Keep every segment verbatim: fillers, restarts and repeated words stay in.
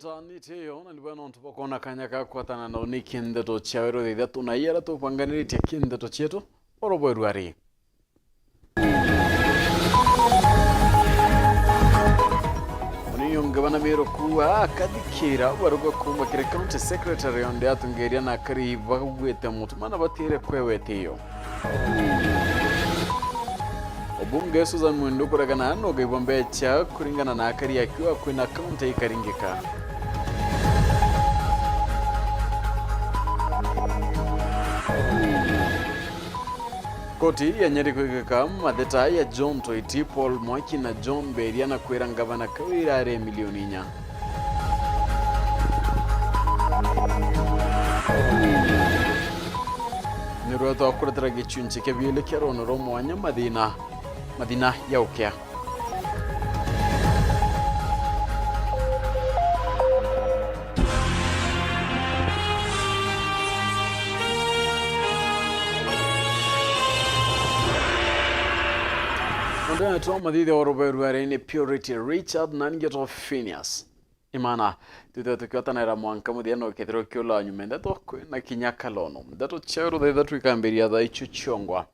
Tanite yo, na nibwega nontu bwa kwona kanya ga kwatana na uniki ndeto cia weru thaa ithatu na iria tubanganiritie ki ndeto cietu, oro bweru ari. Munini o ngavana Miru kuuga akathikira baruga kuuma kiri county secretary onde atongeria na akari bagwite mutuma na batire kwewa itio. Obunge Susan Mwindu kuregana na ugai bwa mbecha kuringana na akari akiuga kwina kaunti ikaringika. Koti ya Nyeri kwigika matheta ya John Toiti, Paul Mwaki na John Beria na kwira ngavana Kawira are milioni inya. Ni rwetwa kuretera gichunchi kia biili kia rwono rwa mwanya mathina, mathina ya ukea. Nontu nitwa mathithia wa ruberu ari ni Purity Richard na ningi twa Phineas. Imana, twithirwe tukiotanaira mwanka muthia na ukethirwa ukiula nyuma ndeto kwina kinya kalono. Ndeto cia rutha ithatu ikambiria thaa icio ciongwa.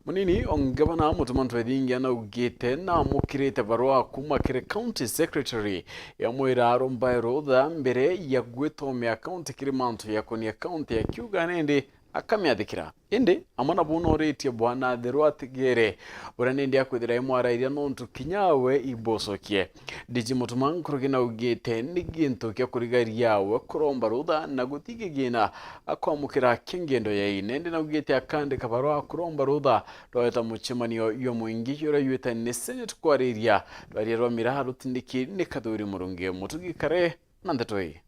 Munini o ngavana Mutuma Ntwethingia naugite namukirite barua kuuma kiri county secretary yamwira arombae rutha mbere ya gwitomia county kiri mantu yakonia county akiuga nindi akamiathikira. Indi amwe nabo noritie bwana Atheru atigere uria nindi akwithira imwarairia nontu kinya we ibocokie. D G Mutuma nkuruki naugite ni gintu kia kurigaria we kuromba rutha na guti kigina akwamukira kia ngendo yai. Nindi naugite akandika barua kuromba rutha rwaweta mucemanio jwa mwingi juria jwitani ni Senate kwariria rwaria rwa miraa rutindiki ni Kathuri Murungi. Mutugi kare na ndeto ii.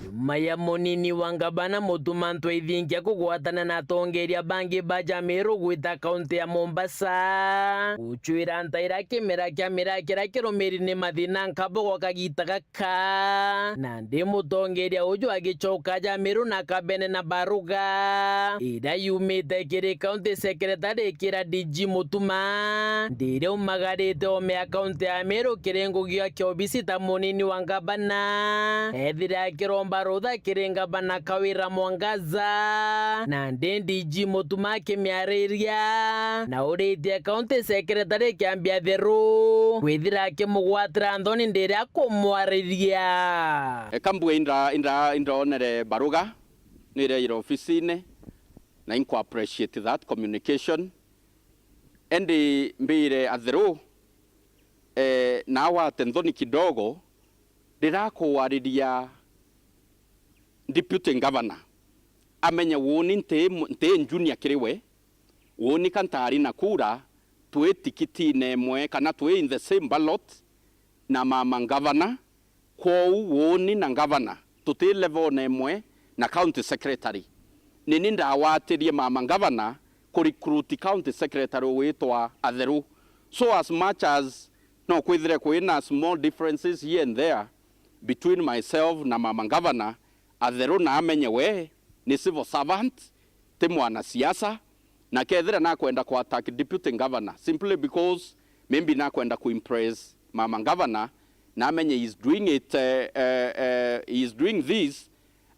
Nyuma ya munini wa ngavana Mutuma Ntwethingia kugwatana na atongeria bangi ba Jamiru gwita kaunti ya Mombasa, gucwira ntaira kimera kia miraa kiria kirumiri ni mathina nkabogo kagita gaka. Nandi mutongeria uju agicoka Jamiru na kabene na baruga iria yumite kiri county secretary kira D G Mutuma, ndiria umagarite ome ya kaunti ya Meru kiri ngugi ya kiobisi ta munini wa ngavana. Ethire akiromba rutha kiri ngavana Kawira Mwangaza, na ndi D G Mutuma akimiariria, na uritie county secretary Kiambi Atheru, kwithira akimugwatira nthoni ndiria akumwariria. Eka mbue indra-, indra-, indraonere baruga, nireire ofisine, na inkwa appreciate that communication. Indi mbire Atheru, eh, na awate nthoni kidogo, ndirakuariria deputy governor, amenye uuni nti mu-, nti junior kiri we, uuni ka ntari na kura, twi tikitine imwe kana twi in the same ballot na mama governor, Kwou uuni na ngavana tuti level imwe na county secretary. Nini ndawatirie mama ngavana ku recruit county secretary witwa Atheru. So as much as no kwithire kwina small differences here and there between myself na mama ngavana, Atheru na amenye we ni civil servant, ti mwanasiasa, na kethira nakwenda ku attack deputy governor simply because maybe nakwenda ku impress mama governor, na amenye he is doing it, eh, eh, eh, he is doing this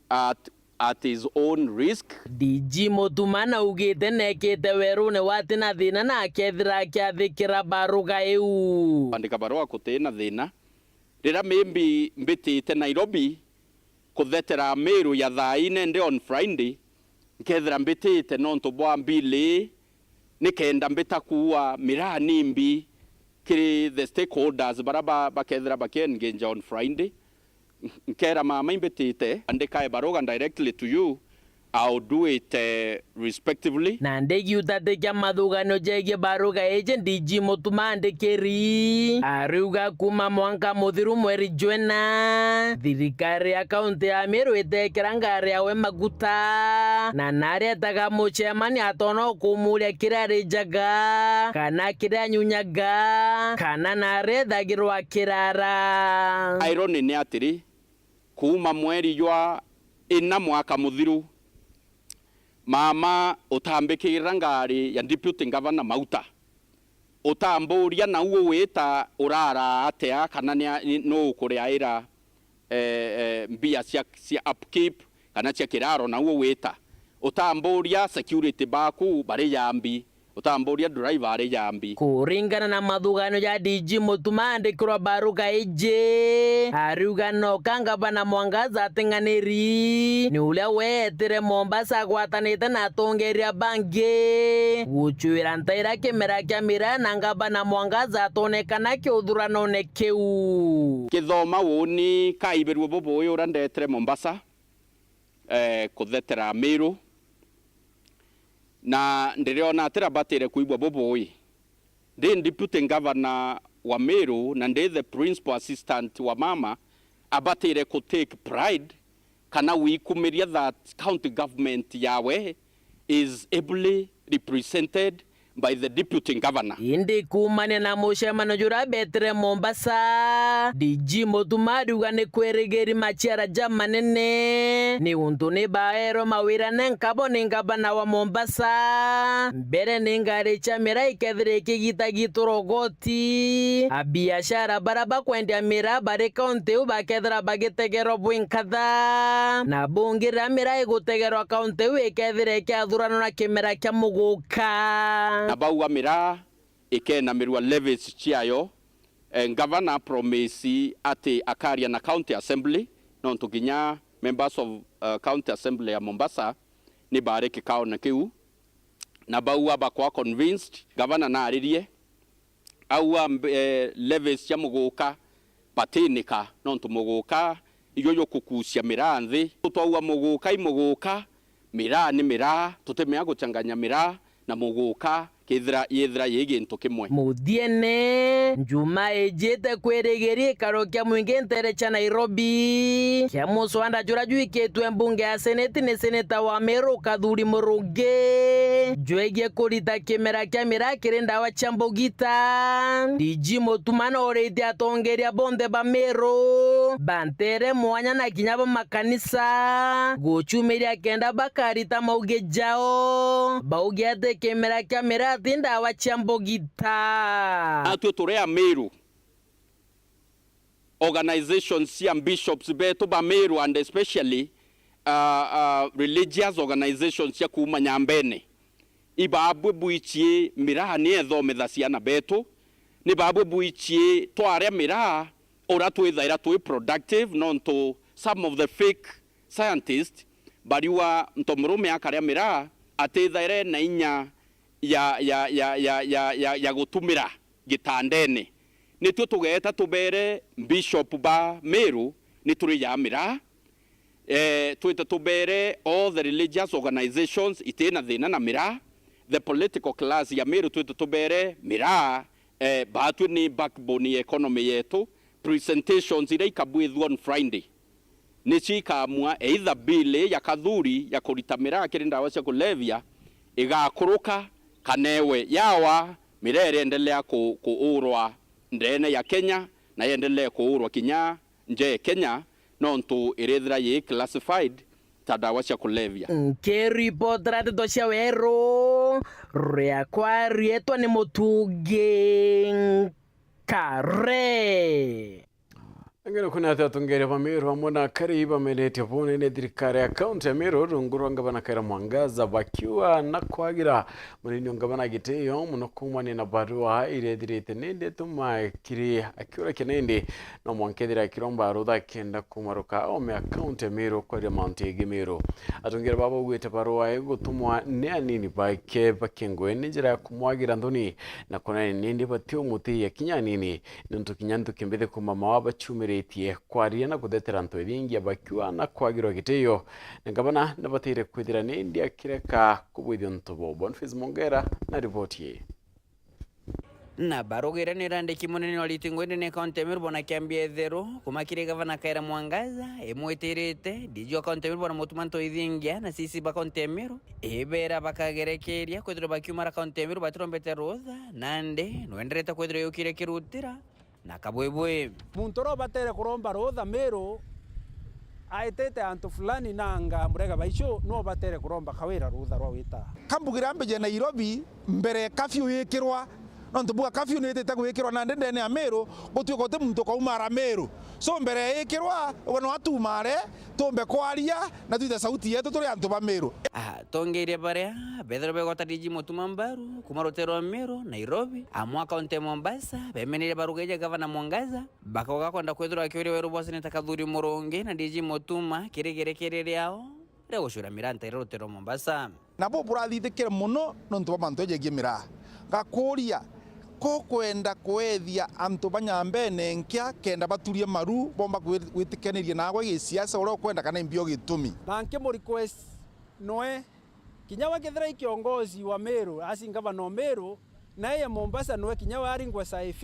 at, at his own risk. D G Mutuma naugite nekite werune wa ati na thina na akethira akiathikira baruga iu. Kwandika barua kuti na thina, riria maybe mbitite Nairobi, kuthetera Meru ya thaa ine ndi on Friday, nkethira mbitite nontu bwa bill ii, nikenda mbita kuua miraa nimbi kiri the stakeholders bara ba-, bakethira bakiengage on Friday. Nkera mama imbitite, andikae baruga directly to you, I'll do it, eh, respectively. Na ndigiutatikia mathuganio jegie baruga iji D G Mutuma andikiri. Ariuga kuma mwanka muthiru mweri jwena, thirikari ya kaunti ya Meru itekira ngari yawe maguta. Na narietaga mucemanio atona ukumuria kiria arijaga, kana kiria anyunyaga, kana nariethagirwa kirara. Irony ni atiri, kuuma mweri jwa ina mwaka muthiru, mama utambikira ngari ya deputy governor mauta. Utamburia nau ugwita urara atia, kana ni a-, ni, nuu ukuriaira, eh, eh, mbia cia, cia upkeep kana cia kiraro, nau ugwita. Utamburia security baku bari jambi. Utamburia driver ari jambi. Kuringana na mathuganio ja D G Mutuma andikirwa baruga iji, ariuga noka ngavana Mwangaza ating'aniri ni uria weetire Mombasa agwatanite na atongeria bangi gucuira ntaira kimera kia miraa, na ngavana Mwangaza atonekana kiuthuranone kiu. Kithoma uuni kaibirue bubui uria ndetire Mombasa, eh, kuthetera Meru, na ndiriona ati rabatire kuigua bubui. Ndi deputy governor wa Meru na ndi the principal assistant wa mama, abatire ku take pride kana gwikumiria that county government yawe is ably represented by the deputy governor. Indi kuumania na mucemanio juria beetire Mombasa, D G Mutuma ariuga ni kwirigiri maciara jamanene, ni untu ni baerwe mawira ne nkabo ni ngavana wa Mombasa. Mbere ni ngari cia miraa ikethira ikigitagitwa ugoti, abiashara baria bakwendia miraa bari kaunti iu bakethira bagitegerwa bwi nkatha, na bungi riria miraa igutegerwa kaunti iu ikethira ikiathuranwa na kimera kia muguka. Na bauga miraa ikenamirua levies ciayo, eh, ngavana promise ati akaria na county assembly, nontu kinya members of, uh, county assembly ya Mombasa ni bari kikaone kiu, na bauga bakwa convinced, ngavana naririe, auga mb-, eh, levies cia muguka batinika, nontu muguka ijo jukukucia miraa nthi. Twauga muguka i muguka, miraa ni miraa, tutimea guchanganya miraa na muguka, kethira yethira yi gintu kimwe. Muthiene, njuma ijite kwirigiria ikaro kia mwingi ntere cia Nairobi kia muswanda juria jwikitwe mbunge ya seneti ni seneta wa Meru Kathuri Murungi jwegie kurita kimera kia miraa kiri ndawa cia mbugita. D G Mutuma nooritie atongeria bonthe ba Meru bantere mwanya na kinya ba makanisa gucumiria kenda bakarita maugi jao, bauge ati kimera kia miraa ti ndawa cia mbugita. Atwi turi a Meru, organizations cia bishops betu ba Meru and especially, uh, uh, religious organizations cia kuuma Nyambene, ibabwe bwichie miraa ni ethometha ciana betu, ni babwe bwichie twaria miraa uria twithaira twi productive, nontu some of the fake scientists bariuga ntomurume akaria miraa atithaire na inya ya, ya, ya, ya, ya, ya, ya gutumira gitandene. Nitwo tugeeta tubere bishop ba Meru ni turijaa miraa. Eh, twite tubere all the religious organizations itina thina na miraa. The political class ya Meru twite tubere miraa, eh, batwi ni backbone ya economy yetu. Presentations iria ikabwithua on Friday nicio ikaamua either bill ya Kathuri ya kurita miraa kiri ndawa cia kulevya igakuruka kana ewe. Yawa, miraa iriendelea ku-, kuurwa ndene ya Kenya na yendelee kuurwa kinya nje ya Kenya, nontu irithira yi classified ta ndawa cia kulevya. Nkiripotera ndeto cia weru, riakwa rietwa ni Mutungi Nkare. Ngeno kuna ati atongeria ba Meru amwe na akari bamenetie bunene thirikari ya kaunti ya Meru rungu rwa ngavana Kawira Mwangaza bakiuga na kwagira munini wa ngavana gitio muno kuumania na barua iria ithirite nindi itumakiri akiurakia nindi no mwanka ethira akiromba rutha akenda kumaruka ome akaunti ya Meru kwaria mantu yegii Meru. Atongeria baba baugite barua igutumwa ni anini bake bakengwe ni njira ya kumwagira nthoni na kunene nindi batiumutiia kinya anini. Nontu kinya nthuki mbithi kuuma mawa bachumiritie kwaria na kuthetera antu ethingia bakiuga na kwagirwa gitio, na ngavana nabataire kwithira nindi akireka kubwithia untu buu. Boniface Mongera na riboti ii. Na barugire ni randiki munene wa ritingo inene kaunti ya Meru bwana Kiambi Etheru, kuma kiri gavana Kawira Mwangaza, imwitirite D G wa kaunti ya Meru bwana Mutuma Ntoithingia na C C ba kaunti ya Meru, ibera bakagerekeria kwithirwa bakiumara kaunti ya Meru batirombete rutha, nandi nwenderete kwithirwa yukire kirutira. Na kabwibwi. Muntu uria ubatere kuromba rutha Meru aitite antu fulani na anga Murega Baichu, no ubatere kuromba Kawira rutha rwa wita. Ka mbugira mbije Nairobi mbere curfew yikirwa, Nontu bwa curfew ni itite gwikirwa nandi ndene ya Meru, gutuika uti muntu ukaumara Meru. So mbere ya ikirwa, uga no atumare, tumbe kwaria, na twite sauti yetu turi antu ba Meru. Atongeria baria bethirwe begwata D G Mutuma mbaru kuma rutere rwa Meru, Nairobi, amwe a kaunti ya Mombasa, bemenire barugeja Gavana Mwangaza, bakauga kwenda kwithirwa akiuria weru bwa Seneta Kathuri Murungi na D G Mutuma kiri gerekere riao ria gucura miraa ntere rutere rwa Mombasa. Nabo burathithikire mono nontu bwa mantu jegie miraa. Ngakuria, ko kwenda kwethia antu ba Nyambene nkia kenda baturie maru, bomba gwi-, gwitikaniria naagwe gisiasa uria ukwenda kana imbio gitumi? Na nkimu request noe, kinya we kethira i kiongozi wa Meru, asi ngavana o Meru, na eye Mombasa noe kinya we aringwe S I F,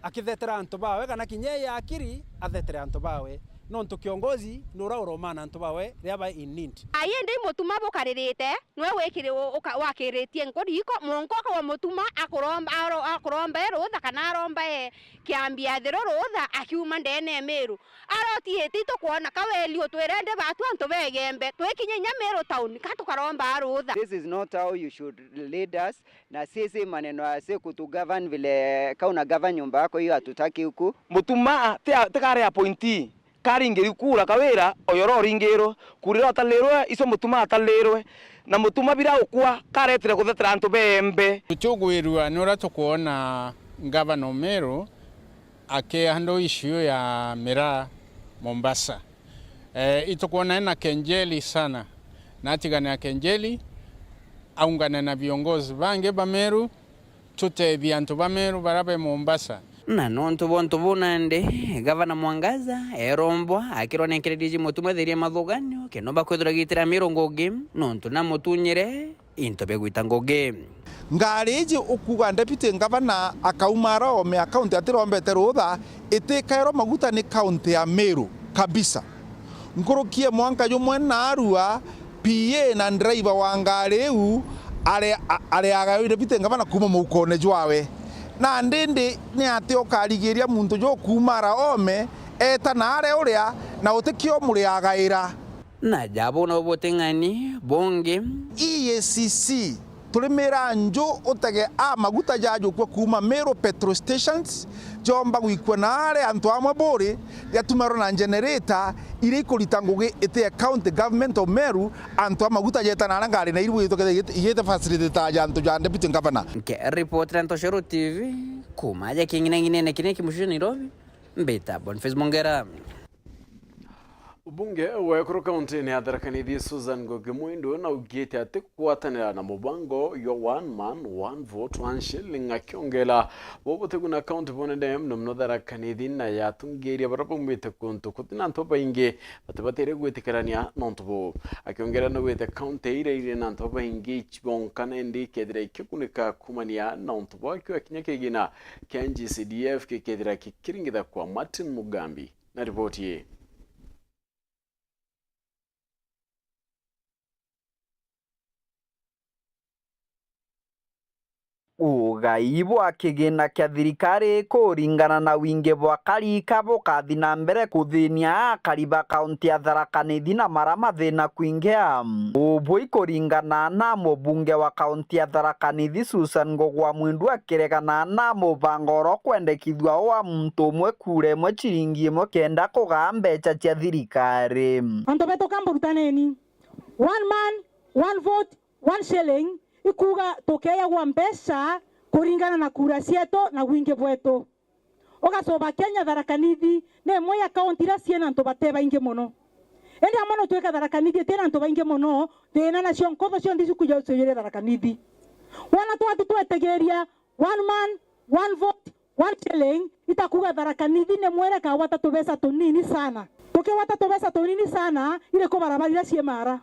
akithetera antu bawe, kana kinya eye akiri athetere antu bawe, nontu kiongozi ni uria uromana antu bawe riria bai in need. Ai indi Mutuma bukaririte, nwe wikiri-, u-, uka-, wakiritie nkuri iko, mwanka ukawa Mutuma akuromba, aro-, akuromba e rutha kana aromba e kiambi athiro rutha akiuma ndene e Meru. Aroti iti itukwona kaweli utwire ndi batu antu begembe, twikinye inya Meru town, ka tukaromba rutha. This is not how you should lead us. Na sisi maneno ya si kutu govern vile ka una govern nyumba yako, hiyo hatutaki huku. Mutuma ti, ti kari appointee, karingiri kura kawira, oyo ro ringirwe, kurira otalirwe, icio Mutuma atalirwe. Na Mutuma bira ukua, karetire kuthetera antu bembe. Tuchugwirua ni uria tukwona Governor Meru aki handle issue ya miraa Mombasa. Eh, itukwona ena kenjeli sana. Na atigane na kenjeli, aungane na viongozi bangi ba Meru, tutethie antu ba Meru baria be Mombasa. Na nontu bwa untu buu nandi, Gavana Mwangaza erombwa akirwa nenkere D G Mutuma etherie mathuganio, kenda umba kwithirwa agitira Meru ngugi, nontu namutunyire into bia gwita ngugi. Ngari iji ukuuga Deputy Governor akauma arome a county atirombete rutha, itikairwa maguta ni county ya Meru kabisa. Nkuruki e mwanka jumwe naarua, P A na driver wa ngari iu ari, a-, ari agawe Deputy Governor kuuma muukone jwawe. Na ndindi ni atia ukarigiria muntu jukuuma ara oome, eeta naare uria, na utikio muriagaira? Na ja buu nabo buting'ani bungi. E A C C, turimira nju utege a maguta jajukua kuuma Meru petrol stations, jomba gwikua naare antu amwe buri, jatumarwa na generator iria ikurita ngugi iti ya County Government of Meru, antu a maguta jeta naara ngari na iri bwitwa kethira igite facility ta ja antu ja Deputy Governor. Nkiripotera Ntoshero T V, kuuma aja king'inang'inene kiria kimucio Nairobi, mbita Boniface Mongera. Mbunge wa ekuru kauntine ya Tharaka Nithi Susan Ngugi Mwindu naugite ati kugwatanira na mubango jwa One Man, One Vote, One Shilling, akiongera bo butiguna kaunti bunene mono mono Tharaka Nithi na yatungiria baria baumite kuntu kuti na antu babaingi batibatire gwitikirania na untu buu. Akiongera naugite kaunti iria iri na antu babaingi bonka nandi ikethira ikigunika kumania na untu buu, akiuga kinya kigina kia N G C D F gikethira gikiringitha kwa Martin Mugambi. Na riboti ii. Ugai bwa kigina kia thirikari kuringana na wingi bwa karika bukathi na mbere kuthinia akari ba kaunti ya Tharaka Nithi na mara mathina kwingia. Ubu ikuringana na mubunge wa kaunti ya Tharaka Nithi Susan Ngugwa Mwindu akiregana na mubango oro kwendekithua wa muntu umwe kura imwe ciringi imwe kenda kugaa mbeca cia thirikari. Antu betu ka mburutaneni. One man, one vote, one shilling, ikuuga tukeejagwa mbeca kuringana na kura cietu na wingi bwetu. Ugacoba Kenya, Tharaka Nithi ni imwe ya kaunti iria ciina antu bate baingi mono. Indi amwe no twike Tharaka Nithi itina antu baingi mono, thina nacio nkotho cionthe icio kuja ciujire Tharaka Nithi. Wona twati twetigiria one man, one vote, one shilling, itakuuga Tharaka Nithi ni mwere kagwata tubeca tunini sana. Tukigwata tubeca tunini sana, iriku barabara iria cii mara?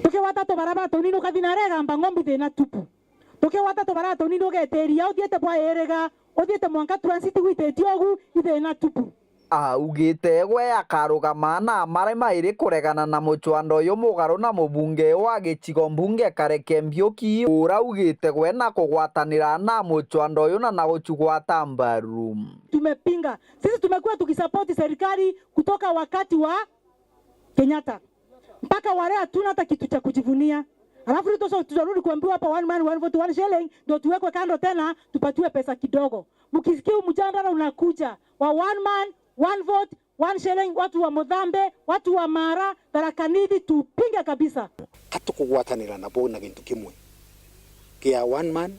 Tukigwata tubarabara tunini, ukathi na aria igamba ng'ombe thina tupu. Tukigwata tubarabara tunini, ugetiria uthiite bwa iriga, uthiite mwanka transit gwititie ugu, ithina tupu. Augite gwe akarugama na mara mairi kuregana na mucwanda uyu mugaru na mubunge wa gicigo mbunge Kareke Mbiuki, uraugite gwe na kugwatanira na mucwanda uyu na na gucugwata mbaru. Tumepinga. Sisi tumekuwa tukisupport serikali kutoka wakati wa Kenyatta. Mpaka wa leo hatuna hata kitu cha kujivunia. Alafu ndio sasa tutarudi kuambiwa hapa one man, one vote, one shilling, ndio tuwekwe kando tena, tupatiwe pesa kidogo. Mkisikia huu mjadala unakuja wa one man, one vote, one shilling, watu wa Muthambe, watu wa Mara, Tharaka Nithi, tupinge kabisa. Ka tukugwatanira nabo na gintu kimwe kia one man,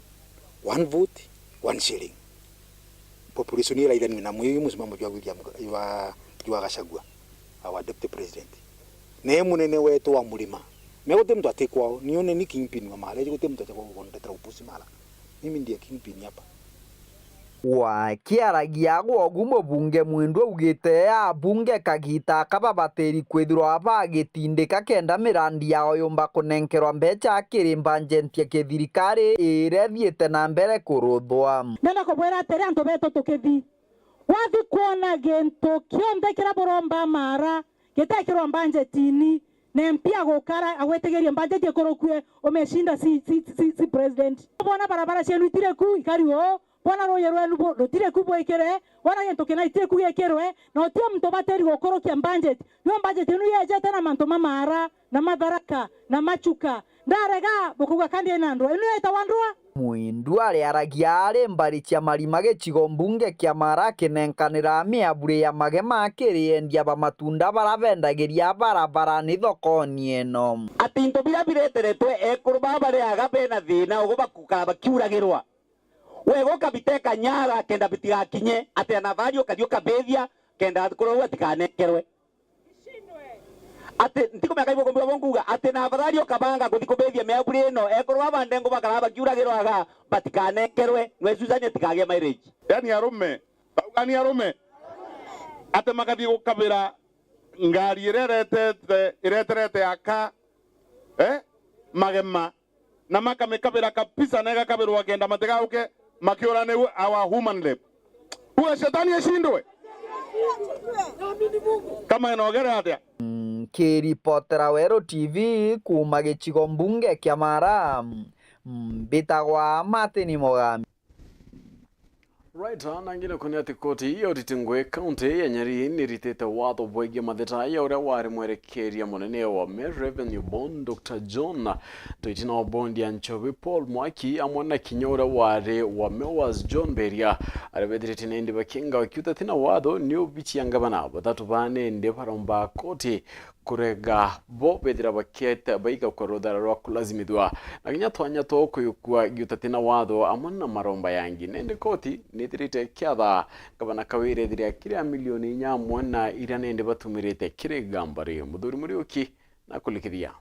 one vote, one shilling. Population iraithanue na mwi musimamo jwa William, jwa, jwa Gachagua, our deputy president. Na e munene wetu wa Murima. Me guti muntu ati kwao, nione ni kingpin wa Mara, guti muntu aja kundetera upusi Mara. Mimi ndiye kingpin hapa. Wakiaragia gwogu, mubunge Mwindu augite abunge kagita aka babatiri kwithirwa bagitindika kenda mirandi yao yumba kunenkerwa mbecha kiri mbanjeti ya kithirikari iria ithiite na mbere kuruthwa. Ndenda kubwira atiri, antu betu tukithi, wathi kwona gintu kionthe kiria buromba Mara gitekirwa mbanjetini, na M P agukara agwitigirie mbanjeti ikurukue, umecinda si, si, si, si president. Bona barabara cienu itiri ku, ikari uu, bona ruuji rwenu bu-, rutiri ku bwikire, bona gintu kina itiri ku gikirwe, na uti muntu ubatiri gukurukia mbanjeti. Niyo mbanjeti inu yejete na mantu ma Mara, na Matharaka, na Machuka. Ndarega, bukauga kandi ina ndua. Inu yetawa ndua? Mwindu ariaragia ari mbari cia Marima gicigo mbunge kia Mara akinenkanira miaburi ya magema kiri endia ba matunda bara bendagiria barabarani thokoni ino. Ati into biria bireteretwe ekuru baba bariaga bena thina ugu bakukara bakiuragirwa. Wega ukabiteka nyara kenda bitigakinye, ati anathari ukathi ukabithia kenda kurou atikanenkerwe. Ati ntikumenya kai bukumbi bwa bunkuuga ati na afadhali ukabanga kuthi kubithia miaburi ino, ekuru baba ndengu bakara bakiuragirwa aga batikanenkerwe, nwecucanie tikagia mileage. Yani arume, bauga ni arume, ati makathi gukabira ngari iria iretete, ireterete aka, eh, magema, na makamikabira kabisa, na igakabirwa kenda matigauke makiura ni our human lab. Huyo shetani ashindwe. Kama inogere atia? Nkiripotera Weru T V kuuma gicigo mbunge kia Mara, mbitagwa Martin Mugambi. Right, na ngine kuni ati koti ya uriti ngugi kaunti ya Nyeri niritite watho bwegie matheta ya uria wari mwerekeria munene wa Meru Revenue Board, Doctor John Toiti na wa bondi ya Nchobi Paul Mwaki, amwe na kinya uria wari wa Mewas John Beria, aria bethirite nindi bakienga bakiuta tina watho ni ubichia ngavana. Bathatu ba nindi baromba koti kurega bo bethira bakiete baiga kwa ruthara rwa kulazimithua, na kinya twanya twa kuyukua giuta tina watho amwe na maromba yangi. Nindi koti nithirite kiatha ngavana Kawira ethire akiria milioni inya amwe na iria nindi batumirite kiri gambari. Muthuri Muriuki na kulikithia.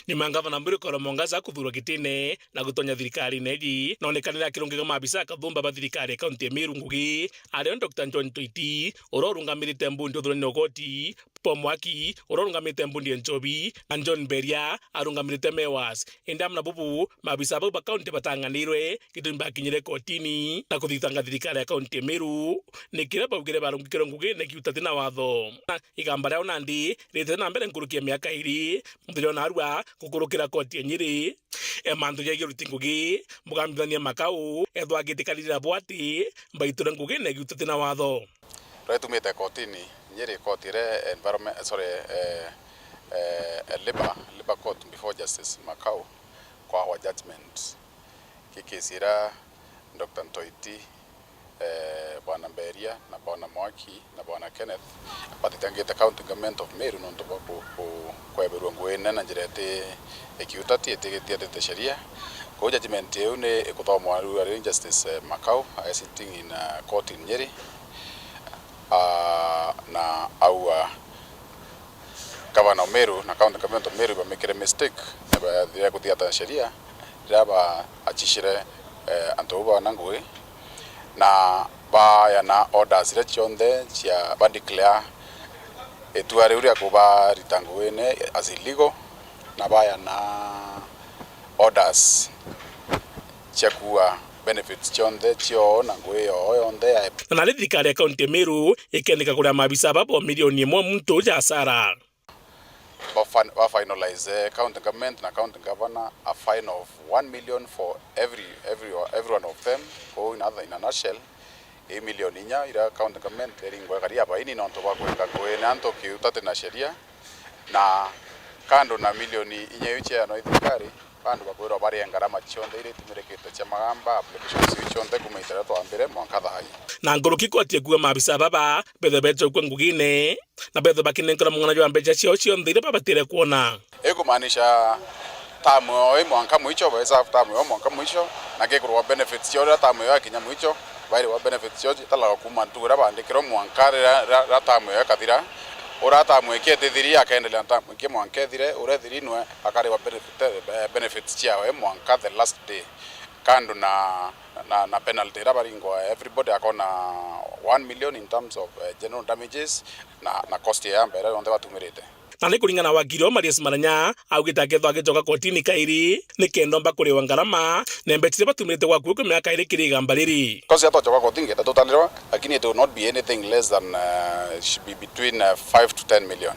Nyuma ngavana Murkomen Mwangaza kuthurwa gitine na gutonya thirikarine iji, nonekanire akirungiga maabisa akathumba ba thirikari ya kaunti ya Meru ngugi, ario Doctor John Toiti, uria urungamirite mbundi uthurani ugoti, Paul Mwaki, uria urungamirite mbundi ya Nchobi, na John Beria, arungamirite Mewas. Indi amwe na bubu, maabisa bau ba kaunti batang'anirwe, gitumi bakinyire kotini na kuthitanga thirikari ya kaunti ya Meru, ni kiria baugire barungikirwe ngugine giuta tina watho. Igamba riao nandi ritete na mbere nkuruki ya miaka iri, muthenya o narua gukurukira koti ya Nyeri. E mantu jegie uriti ngugi, Mugambithania Makau ethwa agitikanirira bo ati mbaiture ngugine giuta tina watho. Turia tumite kotini Nyeri, koti iria environment, sorry, eh, eh, labor, labor court before Justice Makau kwa our judgment. Ki case iria Doctor Ntoiti, eh, Bwana Mberia na Bwana Mwaki na Bwana Kenneth batitangite County Government of Meru nontu bwa ku-, ku-, kweberua ngugi nene na njira iti ikiutati, iti-, itiatite sheria. Kwou judgment iu ni ikuthomwa riu ari Justice, eh, Makau, eh, sitting in, eh, court in Nyeri. Ah, na aua Gavana o Meru na County Government of Meru bamikire mistake na bathire kuthiata sheria riria baachishire, eh, antu bau bana ngugi na baayana orders iria cionthe cia, ba declare itua riu ria kubarita ngugine as illegal na baayana orders cia kuua benefits cionthe cioo na ngugi yoo yonthe ya. Na nari thirikari ya kaunti ya Meru ikendeka kuria maabisa babo milioni imwe muntu ja hasara. Ba fin-, ba finalize, eh, county government na county governor a fine of one million for every, every, every one of them. Kwou in other, in a nutshell, i milioni inya iria county government iringwa ikari abaini nontu bwa kwinga ngugi ni antu kiutati na sheria. Na Kando na milioni inya iu ciaeanwa i thirikari, andu bakwirwa barie ngarama cionthe iria itumirikite cia magamba, applications iu cionthe kuuma ita riria twambire mwanka thaa ii. Na nkuruki koti ekuuga maabisa baba bethe beecha gukua ngugine, na bethe bakinenkerwa mung'ana jwa mbecha ciao cionthe iria babatire kwona. Ikumaanisha tamu yao i mwanka mwicho, ba serve tamu yao mwanka mwicho, na gikurwa benefits ciao riria tamu yao yakinya mwicho, bairwa benefits ciao citalagwa kuuma ntuku iria baandikirwe mwanka riria, riria, riria tamu yao ikathira. Uria tamu ikia itithiri akaendelea na tamu ikia mwanka ithire, uria ithiri nwe akarigwa benefit, eh, benefits ciawe mwanka the last day. Kando na, na, na penalty iria baringwa, everybody akona one million in terms of, eh, general damages na, na cost ya mbere yonthe batumirite. Na ni kuringana na wakiri o Marius Maranya, augite akethwa agicoka kotini kairi, ni kenda omba kuriwa ngarama, na mbecha iria batumirite gwaku kwi miaka iri kiri igamba riri. Cost ya twacoka kotini ngenda tutanirwa, lakini it will not be anything less than, uh, should be between, uh, five to ten million.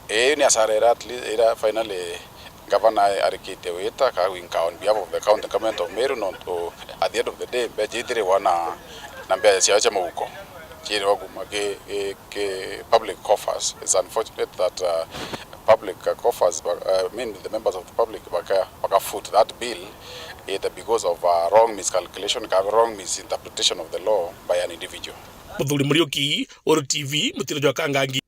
Ii ni asara iria at least, iria finally Gavana arikite wita kagwinka on behalf of the county government of Meru, nontu at the end of the day, mbecha itirirwa na, na mbecha ciao cia muhuko, ciirirwa kuuma ki, ki, ki public coffers. It's unfortunate that, uh, public coffers, uh, I mean, the members of the public baka, baka foot that bill, either because of, uh, wrong miscalculation, kana wrong misinterpretation of the law by an individual. Muthuri Muriuki, Uru T V, Mutino jwa Kangangi.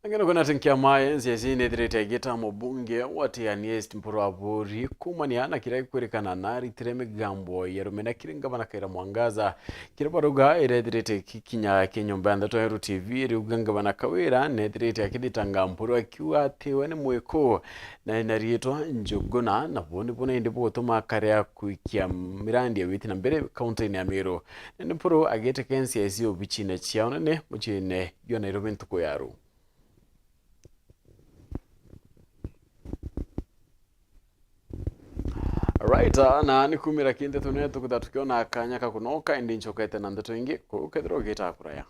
Ngeno kwona ati nkiama ya N C I C nithirite igita mubunge wa Tigania East Mpuru Aburi kuumania na kiria gikwirikana naritire migambo ya rumena kiri ngavana Kawira Mwangaza, kiria barauga irethirite ikikinya ki nyomba ya ndeto ya Uru T V, iriuga ngavana Kawira nethirite akithitanga Mpuru akiuga ati we ni mwiku na ena riitwa Njuguna, na buu nibu nindi bugutuma akaria kwikia mirandi ya witi na mbere kaunti-ini ya Meru. Nindi Mpuru agiteka N C I C obichine ciao nene muciine jwa Nairobi ntuku ya ruu. Right, ah, na ni kumira ki ndeto ne tukutha tukiona kanya ka kunoka, indi ncokete na ndeto ingi, kuu kethirwa ugita kuraya.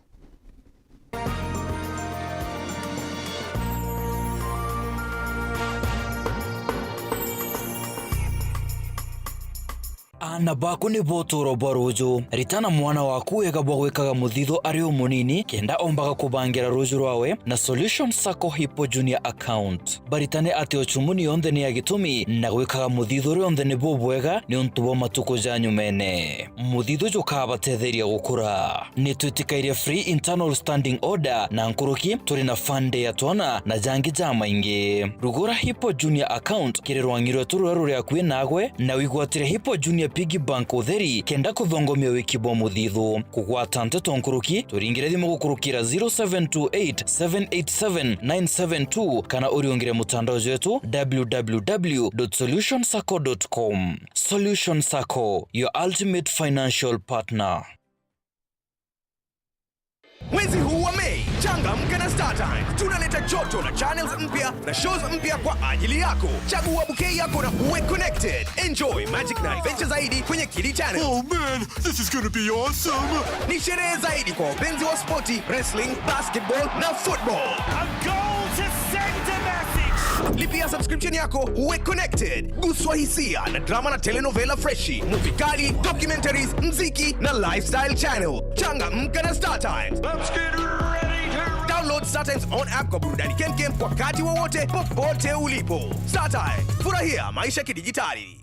Aana baku nibo utuuro bwa ruuju. Ritana mwana waku wega bwa gwikaga muthithu ari o munini, kenda ombaga kubangira ruuju rwawe na Solution Sacco Hippo Junior Account. Baritane ati ucumuni yonthe ni ya gitumi, na gwikaga muthithu rionthe ni bubwega niuntu bwa matuku ja nyumene. Muthithu jukabatetheria gukura. Ni twitikairie free internal standing order na nkuruki, turi na fund ya twana na jangi jamaingi. Rugura Hippo Junior Account kiri rwangi rwetu ruria ruri akui nagwe, na wigwatire Hippo Junior Piggy Bank utheri kenda kuthongomia wiki bwa muthithu. Kugwata nteto nkuruki, turingire thimu gukurukira zero seven two eight, seven eight seven, nine seven two kana uriungire mutandao jwetu w w w dot solution sacco dot com. Solution Sacco, your ultimate financial partner. Mwezi huu wa Mei, changamka na StarTimes. Tunaleta joto na channels mpya na shows mpya kwa ajili yako. Chagua bouquet yako na uwe connected. Enjoy magic na adventure zaidi kwenye Kidi Channel. Oh man, this is gonna be awesome! Ni sherehe zaidi kwa wapenzi wa spoti, wrestling, basketball na football. A goal to send a message. Lipia subscription yako, uwe connected. Guswa hisia na drama na telenovela freshi, movie kali, documentaries, mziki na lifestyle channel. Changamka na StarTimes. Let's get ready to Download StarTimes on app kwa burudani kemkem wakati wowote, popote ulipo. StarTimes, furahia maisha kidijitali.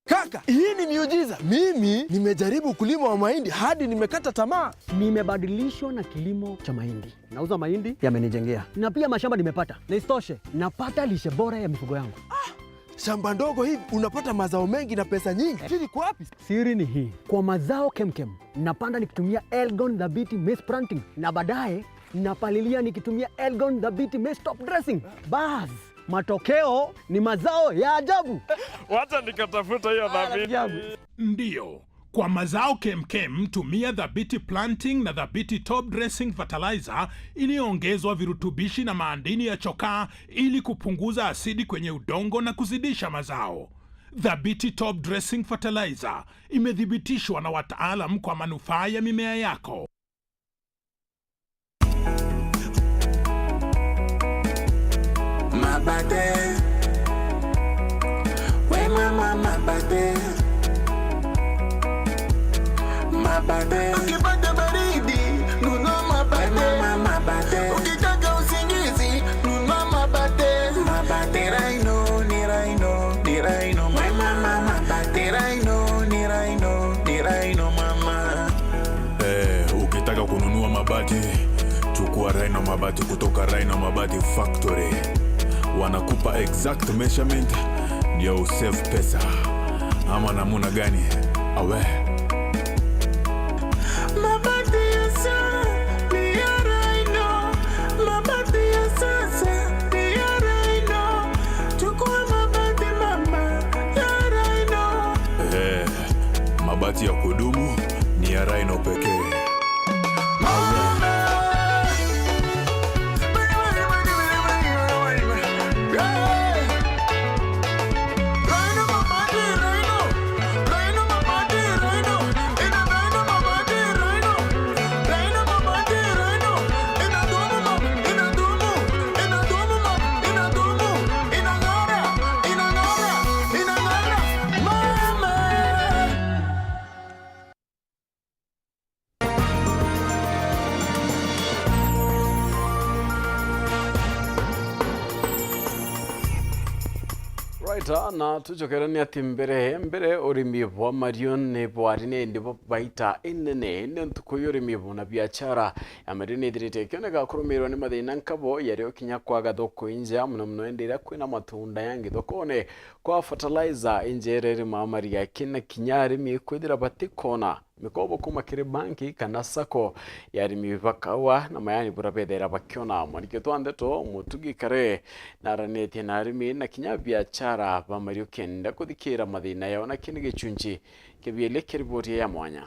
Kaka, hii ni miujiza. Mimi nimejaribu kulima wa mahindi hadi nimekata tamaa. Nimebadilishwa na kilimo cha mahindi. Nauza mahindi, yamenijengea. Na pia mashamba nimepata. Na isitoshe, napata lishe bora ya mifugo yangu. Shamba ndogo hivi, unapata mazao mengi na pesa nyingi. Siri iko wapi? Siri ni hii. Kwa mazao kemkem, napanda nikitumia Elgon Dhabiti Maize Planting. Na baadaye, napalilia nikitumia Elgon Dhabiti Maize Top Dressing. Bas, matokeo ni mazao ya ajabu. Wacha nikatafuta hiyo dhabiti. Ndio, kwa mazao kemkem, tumia Dhabiti Planting na Dhabiti Top Dressing Fertilizer iliyoongezwa virutubishi na maadini ya chokaa ili kupunguza asidi kwenye udongo na kuzidisha mazao. Dhabiti Top Dressing Fertilizer imethibitishwa na wataalam kwa manufaa ya mimea yako. Mabate. We mama mabate. Mabate. Ukipata baridi, nunua mabate. We mama Mabati, chukua Rhino Mabati kutoka Rhino Mabati Factory. Wanakupa exact measurement ndio usave pesa. Ama namuna gani? Awe. Mabati ya sa-, ni ya Rhino. Mabati ya sasa ni ya Rhino. Chukua mabati mama ya Rhino. Eh, mabati ya kudumu ni ya Rhino pekee. Right, ah, na tucokereni ati mbere, mbere urimi bwa mariu ni bwari ni ndi bwa baita inene, indi ntuku ya urimi buna biachara ya mariu ni ithirite ikioneka kurumirwa ni mathina nkabo yario kinya kwaga thoko inja, muno muno indi iria kwina matunda yangi thokone kwa fertilizer injere irima mariga kina kinya arimi kwithira batikona mikobo kuuma kiri banki kana sacco ya arimi bakaua na mayani bura bethera bakiona. Mwaniki twa ndeto Mutugi Kare naranitie na arimi na kinya biachara ba mariu kenda kuthikira mathina yao na kindi gichunchi kibiele kiriboti ya mwanya.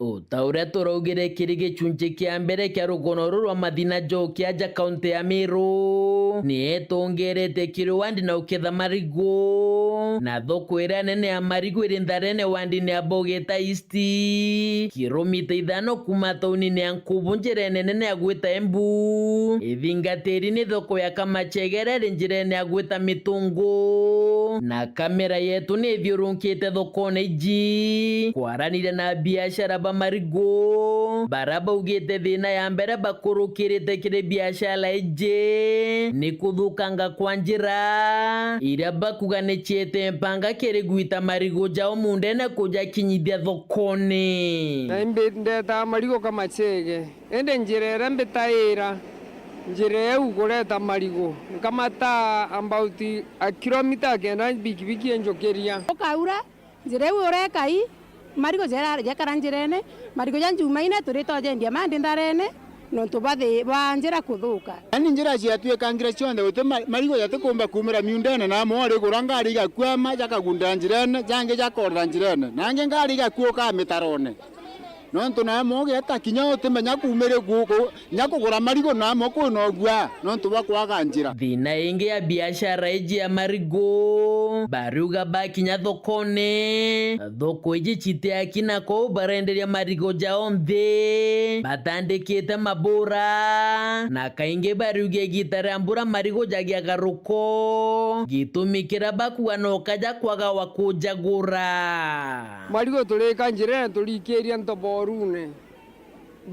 O ta uria turaugire kiri gichunchi kia mbere kia rugono ruru rwa mathina njoki aja kaunti ya Meru, ni etongerete kiri wandi na uketha marigu, na thoko iria nene ya marigu iri Ntharene wandini ya Bogeta East, kilomita ithano kuuma taunini ya Nkubu njirene nene ya gwita Embu. Ithingatiri ni thoko ya Kamachegere iri njirene ya gwita Mitungu, na kamera yetu ni ithiurunkite thokone iji kwaraniria na biashara ba marigu, bara baugite thina ya mbere bakurukirite kiri biashara iji ni kuthukanga kwa njira iria bakuga ni ciete mpanga kiri gwita marigu jao mundene kujakinyithia thokone. Na imbi ndetaa marigu Kamachege, indi njira iria mbitaira njira iu kureta marigu, nkamataa about a kilomita kenda bikibiki injukiria. Ukaura, njira iu ureka i, marigu jera-, jekara njirene, marigu ja Njumaine turitojendia mandi Ntharene, nontu bwa thi-, bwa njira kuthuka. Yaani njira ciatuika njira cionthe, guti ma-, marigu jatikumba kuumira miundene, na amwe urigura ngari igakwama, jakagundira njirene, jangi jakorera njirene, na angi ngari igakuuka mitarone. Nontu naamwe ugeeta kinya utimenya kuumire ku-, ku-, nya kugura marigu naamwe kwina ugua nontu bwa kwaga njira. Thina ingi ya biashara iji ya marigu, bariuga bakinya thokone, thoko iji citiaki na kou barenderia marigu jao nthi, batandikite mabura, na kaingi bariuga igita ria mbura marigu jagiaga ruko, gitumi kiria bakuga no kaja kwaga wa kujagura. Marigu turika njirene turikiria ntoborune,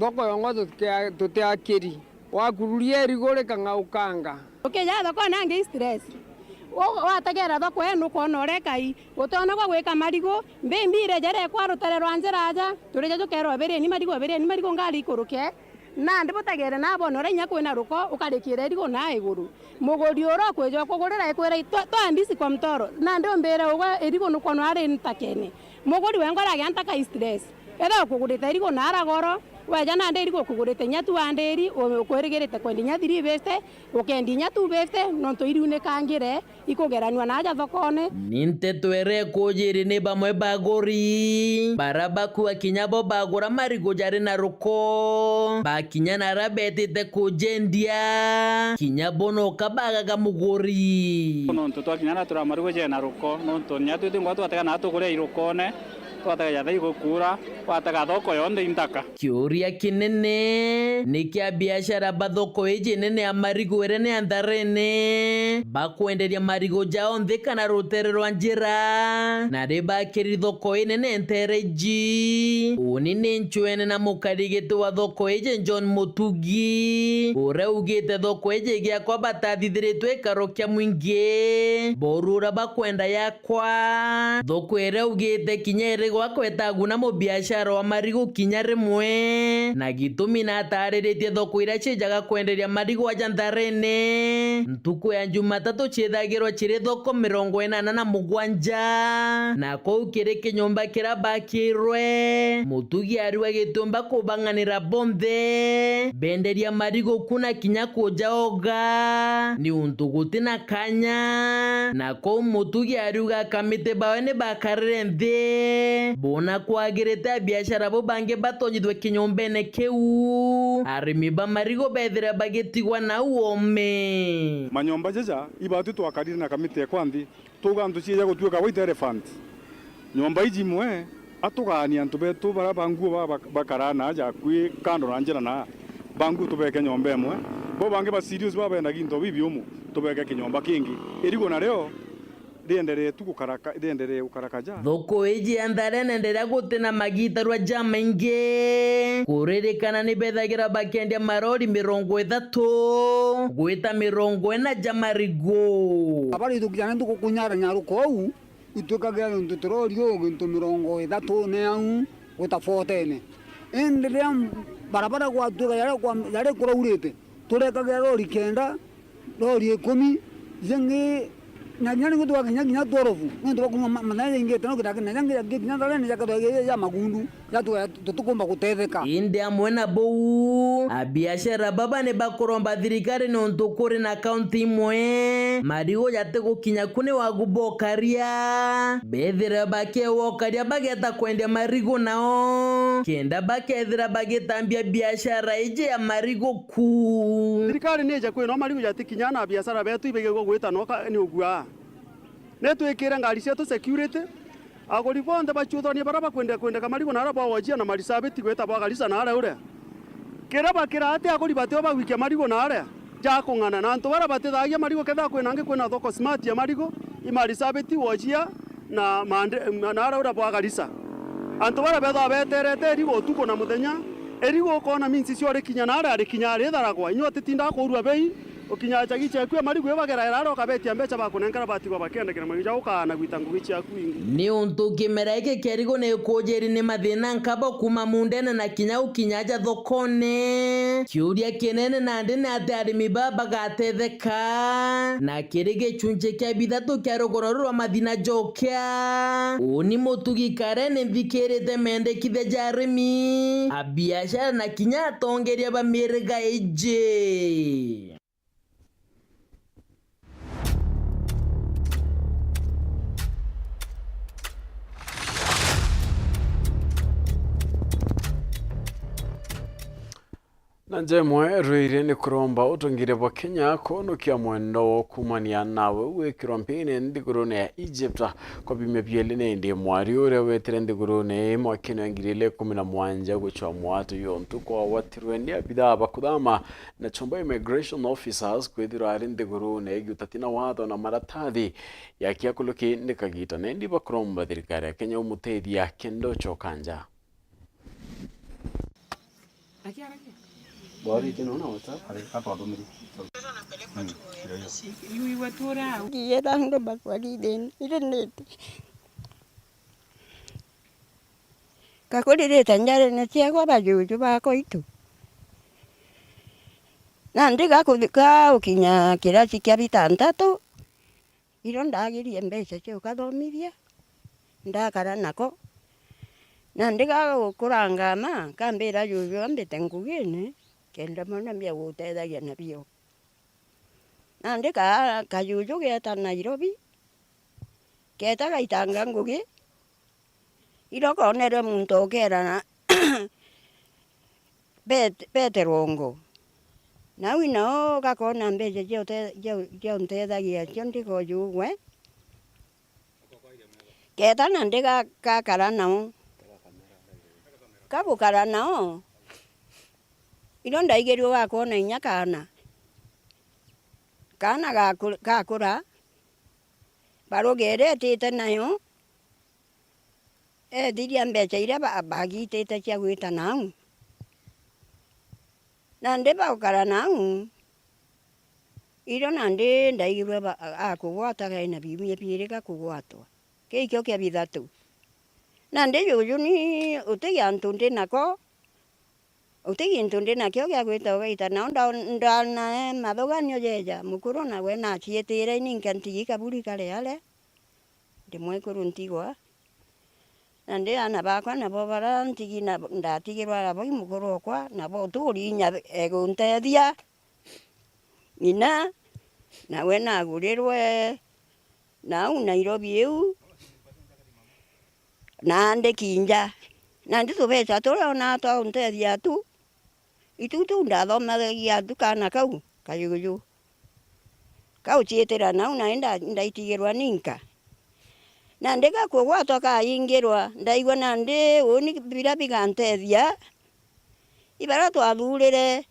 thoko yongwa tutia-, tutiakiri. Wakururia irigu rikang'aukanga. Ukija thoko nangi stress. U-, wategera thoko enu ukoona urekai, utiona gwa gwika marigu, mbimbi ireja rekwa rutere rwa njira aja, turija jukerwa obirieni marigu, obirieni marigu ngari ikuruke. Nandi butegere na bone uria inya kwina ruko, ukarikira irigu na iguru. Muguri uria ukwija ukugurira ikwira, "Twa-, twa ndisi kwa mtoro." Nandi umbire ugwe irigu nukwona ari ntakene. Muguri wengwa aragia ntaka stress. Ethira ukugurite irigu na ara goro, weja nandi irigu ukugurite inya two hundred, u-, ukwirigirite kwendia inya three fifty, ukendia inya two fifty, nontu iriunikangire, ikugeranua na aja thokone. Ni nteto iria ikujiri ni bamwe baguri, bara bakua kinya bo bagura marigu jari na ruko, bakinya na aria betite kujendia, kinya bo noka bagaga muguri. Nontu twakinya na turamariguje na ruko, nontu nya twi tingwa twateganaa tukuria irukone. Twatega jathai gukuura, watega thoko yonthe inthaka. Kiuria kinene ni kia biashara ba thoko iji nene ya marigu iria ni ya Ntharene, bakwenderia marigu jao nthi kana rutere rwa njira, na ribakiri thoko inene ntere iji. Uni ni ncwene na mukarigiti wa thoko iji John Mutugi, uria ugite thoko iji giakwa batathithiritwe ikaro kia mwingi, borura bakwenda ya kwa. Thoko iria ugite kinya iri gwakwa itaguna mubiashara wa marigu kinya rimwe, na gitumi natariritie thoko iria ciijaga kwenderia marigu aja Ntharene. Ntuku ya Jumatatu ciithagirwa ciri thoko mirongo inana na mugwanja, na kuu kiri kinyomba kiria bakirwe, Mutugi ariuga gitiumba kubang'anira bonthe benderia marigu ku na kinya kujaoga, niuntu gutina kanya, na kuu Mutugi ariuga akamiti bawe ni bakarire nthi, bona kwagirite abiashara bo bangi batonyithwe kinyombene kiu, arimi ba marigu bethire bagitigwa nau ome. Manyomba jaja ibatwi twakarire na kamiti ekwa nthi, tuga ntu cieja gutuika white elephant. Nyomba iji imwe, atugaania antu betu baria ba nguo ba, ba, bakaraa na aja akui kando na njira na ba nguo tubeke nyomba imwe. Bo bangi ba serious ba bendagia into bibiumu, tubeke kinyomba kingi. Irigu nario rienderee tu gukaraka, rienderee gukaraka ja. Thoko iji ya Ntharene ndiria gutina magitarwa jamaingi. Kuririkana ni bethagira bakendia marori mirongo ithatu gwita mirongo ina ja marigu. Abari thukiana ntuku kunyara nyaruko au, itwikagira into turori u gintu mirongo ithatu ne au gwita forty ne. Indi riria barabara gwatuika jaria kwa, jaria kuraurite, turekagira rori kenda, rori ikumi, jingi, na kinya ringi tugakinya kinya twelve, nontu bwa kuuma ma-, mathaa jaingite no kitakina jangi jakinya Ntharene jakethwa ja magundu, jatuga tutikumba gutetheka. Indi amwe na buu, abiashara baba ni bakuromba thirikari nontu kuri na kaunti imwe, marigu jatigukinya ku ni wagu bokaria, bethire bakewokaria bageta kwendia marigu nao, kenda bakethira bagitambia biashara iji ya marigu ku. Thirikari ni ija kwinwa marigu jatikinya na biashara betu ibigigwa gwita noka ni ugua. Ni twikire ngari cietu security, aguri bonthe baciuthanie baria bakwenda kwendeka marigu na aria bwa Wajir na Marsabit gwita bwa Garissa na aria uria. Kiria bakira ati aguri batio bagwikia marigu na aria ja kung'ana na antu baria batithagia marigu kethira kwina angi kwina thoko smart ya marigu i Marsabit, Wajir na Mande-, na aria uria bwa Garissa. Antu baria bethagwa beterete irigu utuku na muthenya, irigu ukoona minsi cio rikinya na aria rikinya ritharagwa. Inyuo utitindaga kuurua bei, ukinya chagi ciaku ya marigu ibagera iraria ukabetia mbeca bakunenkera batigwa bakiandikira marigu ja ukaana gwita ngugi ciaku ingi. Ni untu kimera giki kia irigu ni ikujiri ni mathina nkabo kuuma mundene na kinya ukinya aja thokone. Kiuria kinene nandi ni ati arimi baba bagatetheka na kiri gicunci kia bithatu kia rugoro ruru rwa mathina jokia. Uni Mutugi Karen nthikirite mendekithia ja arimi, abiashara na kinya atongeria ba miriga iji. Na njemwe rwiri ni kuromba utongeria bwa Kenya kuonokia mwendo wa kuumania nawe gwikirwa mpini nthigurune ya Egypt kwa biumia bieli, ni indi mwari uria wetire nthigurune ii mwakene wa ngiri ili ikumi na mwanja gucwa mwatu yontu kwawatirwe ni abithaa ba kuthama na chombo immigration officers kwithirwa ari nthigurune ii gutatina watho na maratathi yakia kuluki ni kagita, na indi bakuromba thirikari ya Kenya umutethia kenda ucoka nja. Ngiira andu bakwa rirene irinite. Ngakuririte njarene ciakwa bajuju bakwa itu. Nandi gakuthi-, gaukinya kirasi kia bitantatu, irio ndagirie mbeca cia ukathomithia, ndakara nako. Nandi gagukuranga ma, kambira juju ambite ngugine, kenda mwana mbia gutethagia nabio. Nandi ka-, kajuju geeta Nairobi, keeta gaitanga ngugi, irio koonere muntu ukeera na Bet-, Beterongo. Nau nao gakoona mbeca cia ute-, cia u-, cia untethagia cio ndigojugwe. Keeta nandi ga-, gakara nao. Ka gukara nao, irio ndaigirue gakwona inya kaana. Kaana gaku-, gakura, baruga iria etite nayo, ethiria mbeca iria ba-, bagitite cia gwita nau. Nandi bagukara nau, irio nandi ndaigirue ba-, akugwata gaina biumia biiri gakugwatwa. Kiu ikio kia bithatu. Nandi juju ni uti giantu ndi nako, uti gintu ndi nakio gia gwita ugaita nao nda-, ndona mathuganio jeja, mukuru nawe naciitire ninka ntigi kaburi kari aria, ndi mwekuru ntigwa. Nandi aana bakwa nabo bara ntigi na ndatigirwa ara bau mukuru okwa, nabo uturi inya eguntethia. Ng'ina, nawe nagurirwe nau Nairobi iu, na andiki nja. Nandi tubeca turia onaa twa untethia tu, itu tu ndathomagia tu kaana kau kajuju. Kauciitira nau, nae nda-, ndaitigirwa ninka. Nandi gakugwatwa kaingirwa, ndaigua nandi uuni biria bigantethia, ibaria twathurire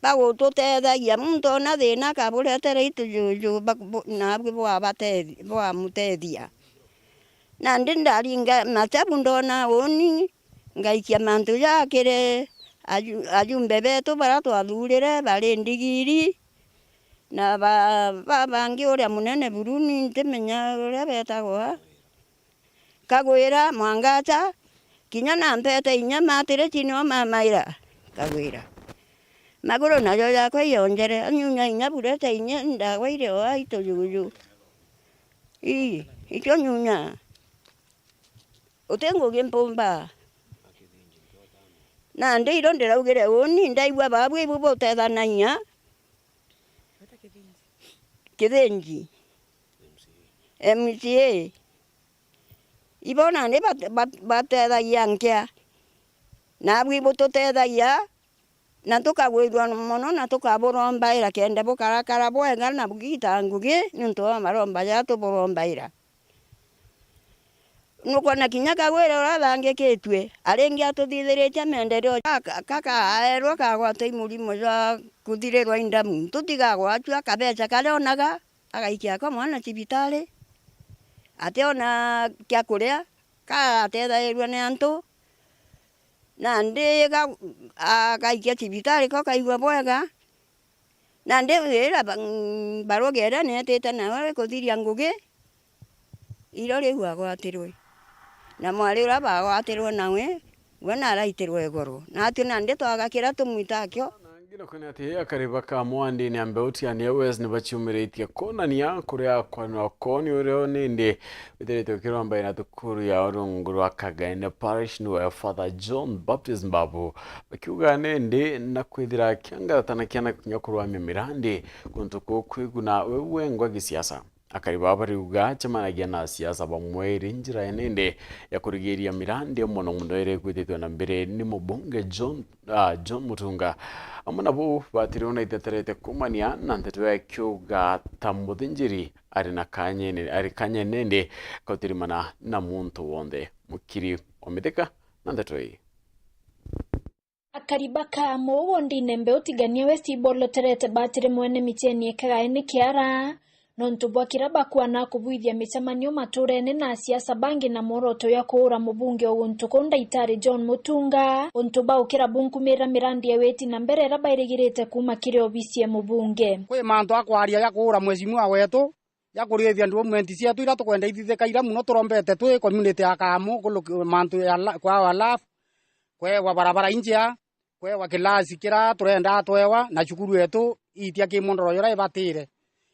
bagututethagia. Muntu ona thina akaburetere itu juju ba-, bu-, nabwi bwabatethi-, bwamutethia. Nandi ndaringa matabu ndona uuni, ngaikia mantu jakire aju-, ajumbe betu baria twathurire bari ndigiri, na ba-, ba-, bangi uria munene buru ni ntimenya uria betagwa. Kagwira, Mwangacha, kinya na mpete inya matire chini o mamaira. Kagwira. Maguru najo jakwa iyonjere, anyunya inya burete inya ndagwaire o aitu juju. Ii, ikio nyunya. Uti ngugi mpumba. Nandi irio ndiraugire uuni, ndaigua babu ibu butethanagia. Kithinji. M C A. Ibo nandi bat-, bat-, batethagia nkia. Nabwi bututethagia, na tukagwirua mono, na tukaburombaira kenda bukarakara bwega na bugita ngugi niuntu bwa maromba jaa tuburombaira. Nukwona kinya Kagwira uria athangikitue, aringi atuthithiritie maendeleo ja ka-, ka-, kaaerwa kagwatwa i murimo jwa kuthirirwa i ndamu. Tutigagwatwa kabeca karia onaga, agaikia ako mwana cibitari, ationa kia kuria, ka atethairua ni antu, nandi ga-, agaikia cibitari ko kaigua bwega. Nandi ira ba-, mm, baruga iria neetite nayo ikuthiria ngugi, irio riu agwatirwe. Na mwari uria bagwatirwe nawe, we naraitirwe igoro. Natwe nandi twaga kiria tumwita akio. Na ngino kwina ati akari ba Kamwandi ni ambe utiania West ni baciumiritie konania kuria kwanwa koni urio nindi withiritwe kiromba na thukuru ya rungu rwa Kagaene Parish niwe Father John Baptist Mbabu. Bakiuga nindi na kwithira kiangaratana kiana kinya kurwamia mirandi kuntu kuu kwiguna we wengwa gisiasa. Akari baba bariuga acemanagia na asiasa bamwe iri njira ya nindi ya kurigiria mirandi mono mono iri igwititwe na mbere ni mubunge John, ah, John Mutunga. Amwe nabo batiriona iteterete kumania na nteto ya kiuga ta muthinjiri ari na kanyene, ari kanyene nindi kautirimana na muntu wonthe. Mukiri wa mithika na nteto ii. Akari ba Kamu wondine Mbeu Tigania West iboloterete batire mwene micheni ekagae ni kiara, nontu bwa kira bakwana kubwithia micemanio maturene na asiasa bangi na mworoto ya kuura mubunge o guntu kuu Ndaitari John Mutunga, untu baukira bunkumira mirandi ya witi na mbere ira bairigirite kuuma kiri obisi ya mubunge. Kwi mantu akwaria ya kuura mheshimiwa wetu, ya kurithia development cietu iria tukwenda ithithikaira muno turombete twi community ya Kamu, kulu ki-, mantu ya la-, kwa our love, kwewa barabara injea, kwewa kilasi kira turenda twewa, na cukuru yetu itia kimondoro juria ibatire.